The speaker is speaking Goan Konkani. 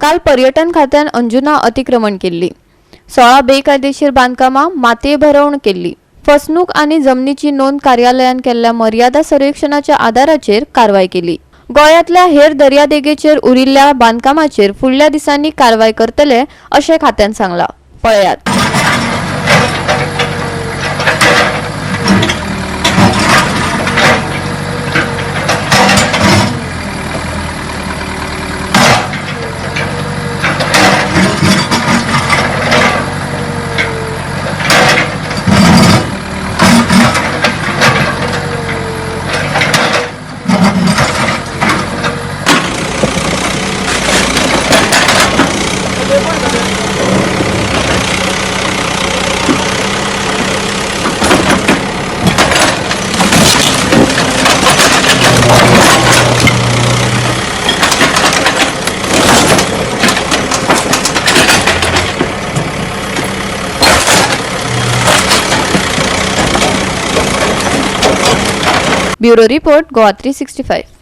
काल पर्यटन खात्यान अंजुना अतिक्रमण केल्ली. 16 बेकायदेशीर बांदकामां मातये भरवण केल्ली. फसणूक आनी जमनीची नोंद कार्यालयान केल्ल्या मर्यादा सर्वेक्षणाच्या आदाराचेर कारवाय केली. गोंयांतल्या हेर दर्यादेगेचेर उरिल्ल्या बांदकामाचेर फुडल्या दिसांनी कारवाय करतले अशें खात्यान सांगलां. पळयात. Bureau report, Goa 365.